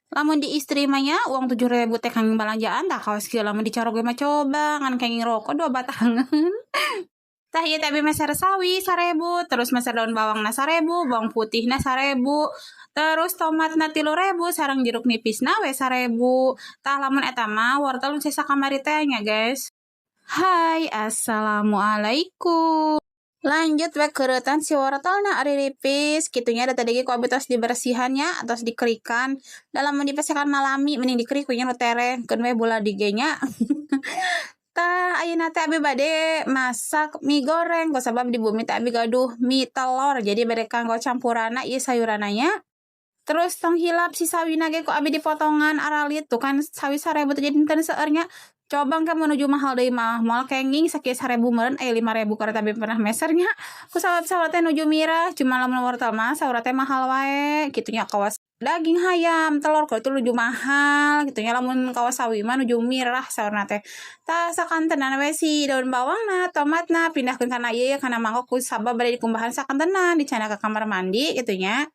Lamun di istri mah nya uang 7.000 teh kanggo balanjaan. Tah, kawas kieu lamun dicarok ge mah coba ngan kenging rokok dua batangan. Tah, ieu teh abi meser sawi 1.000, terus meser daun bawangna 1.000, bawang putihna 1.000, terus tomatna 3.000, sareng jeruk nipisna we 1.000. Tah, lamun eta mah wortel nu sesa kamari teh nya, guys. Hai, assalamualaikum. Lanjut we keuretan si wortelna ariripis kitu nya. Da tadi ge ku abi tos dibersihan nya, atos dikerikan. Da lamun dipesekan mah lami, mending dikerik we nya nu tereh, keun we bola dige nya. Tah, ayeuna teh abi bade masak mie goreng kusabab di bumi teh abi gaduh mie telor, jadi bade kanggo campuranna ieu sayuranna nya. Terus tong hilap si sawina ge ku abi dipotongan aralit. Tuh kan, sawi 1.000 teh jadi henteu seueur nya. Coba engke menuju mahal deui mah moal kenging sakieu 1.000 meureun, aya 5.000 kareta abi pernah meser nya. Kusabab saur teh nuju mirah, cuma lamun wortel mah saur teh mahal wae kitu nya. Kawas daging hayam, telur itu nuju mahal gitu nya, lamun kawas sawi mah nuju mirah saurna teh. Tah, sakantenan we si daun bawangna, tomatna pindahkeun kana ieu, kana mangkok, ku sabab bade dikumbahan sakantenan, dicandak ke kamar mandi gitu nya.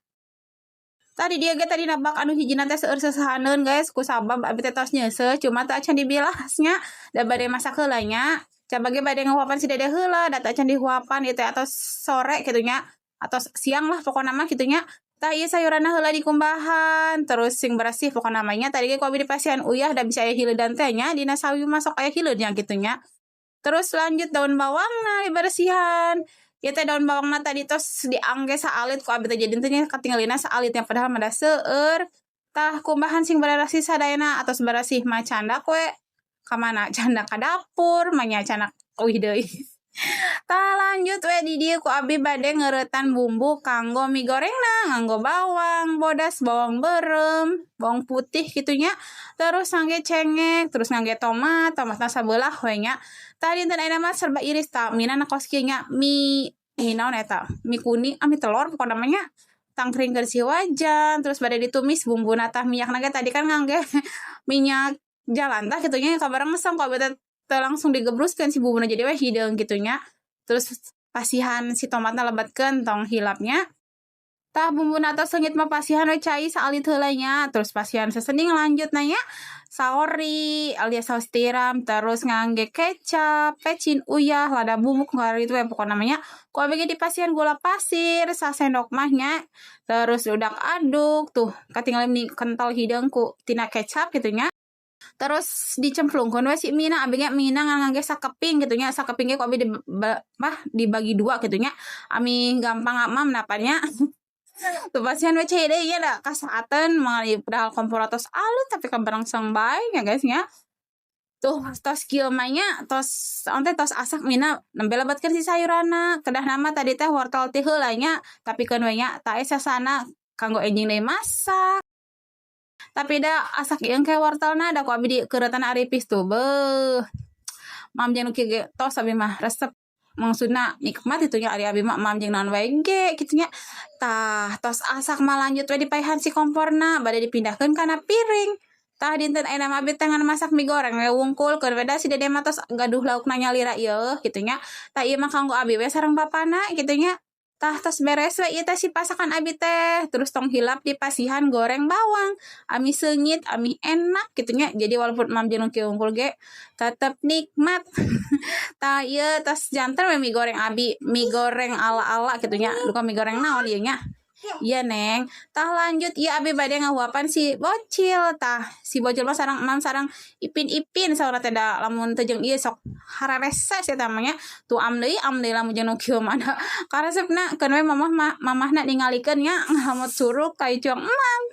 Tadi dia ge tadi nabak anu hijina teh seueur seusahaneun, guys, ku sabab abi teh tos nyeuseuh, cuma teu acan dibilas nya, da bade masak heula nya. Coba ge bade ngahuapan si Dede heula, da teu acan dihuapan ieu teh, atos sore kitu nya, atos siang lah pokona mah kitu nya. Tah, ieu sayuranna heula dikumbahan, terus sing bersih pokona mah nya. Tadi ge ku abi dipasihan uyah, da bisa aya hileudan teh nya, dina sawi mah sok aya hileudnya kitu nya. Terus lanjut daun bawangna dibersihan. Ieu teh daun bawangna tadi tos diangge saalit ku abi teh, jadi teh nya katinggalina saalitnya, padahal mah da seueur. Tah, kumbahan sing bararasih sadayana. Atos barasih mah candak we ka mana? Candak ka dapur mah nya, candak uih deui. Tah, lanjut we di dieu ku abi bade ngeuretan bumbu kanggo mie gorengna, nganggo bawang bodas, bawang beureum, bawang putih kitu nya. Terus ngangge cengek, terus ngangge tomat, tomatna sabelah we nya. Tah, dinten ayeuna mah serba iris. Tah, mina kos kieu nya, mie mie naon eta? Mie kuning, ah, mie telur pokona mah nya. Tangkringkeun si wajan, terus bade ditumis bumbuna. Tah, minyakna ge tadi kan ngangge minyak jalantah kitu nya, kabarang mesem ku abi teh teu langsung digebruskeun si bumbuna, jadi we hideung kitu nya. Terus pasihan si tomatna lebetkeun, tong hilap nya. Tah, bumbuna tos leungit mah pasihan we cai saalit heula nya. Terus pasihan sesening, lanjut nya saori alias saus tiram, terus ngangge kecap, pecin, uyah, lada bumbu itu we pokona mah nya. Ku abi ge dipasihan gula pasir sasendok mah nya. Terus udak aduk tuh, katinggalan mie kental hideung ku tina kecap kitu nya. Terus dicemplungkeun we si mina. Abi ge mina ngan ngangge sakeping kitu nya, sakeping ge ku abi di mah dibagi dua kitu nya, ami gampang mah napannya. Tuh, pasihan we cai deui nya, da kasaateun mah, padahal kompor tos alit tapi kabarangsang bae nya, guys, nya. Tuh, tos kieu mah nya, tos onte tos asak mina, nembe lebetkeun si sayuranna. Kedahna mah tadi teh wortel ti heula nya, tapi keun we nya, tah sasana kanggo enjing deui masak. Tapi da asak ieu engke wortelna, da ku abi dikeuretan aripis tuh, beuh. Mam jeung nu kieu ge tos abi mah resep. Maksudna nikmat itu nya, ari abi mah mam jeung naon wae ge kitu nya. Tah, tos asak mah lanjut we dipaihan si komporna, bade dipindahkeun kana piring. Tah, dinten ayeuna mah abi teh ngan masak mie goreng we wungkul, keur we da si Dede mah tos gaduh laukna nyalira ieu kitu nya. Tah, ieu mah kanggo abi we sareng bapana kitu nya. Tah, tos beres we ieu teh si pasakan abi teh. Terus tong hilap dipasihan goreng bawang. Ami seungit, ami enak kitu nya. Jadi walaupun mam jeung nu kieu wungkul ge tetep nikmat. Tah, ieu tos janten we mie goreng abi, mie goreng ala-ala kitu nya. Duka mie goreng naon ieu nya. Iya, Neng. Tah, lanjut ieu abi bade ngahuapan si bocil. Tah, si bocil mah sareng mam sareng Ipin-ipin saurna teh, da lamun teu jeung ieu sok hararese si eta mah nya. Tuh, am deui, am deui lamun jeung nu kieu mah, da karesepna keun we mamah mah, mamahna ningalikeun nya, ngahamut curug ka icuang emam.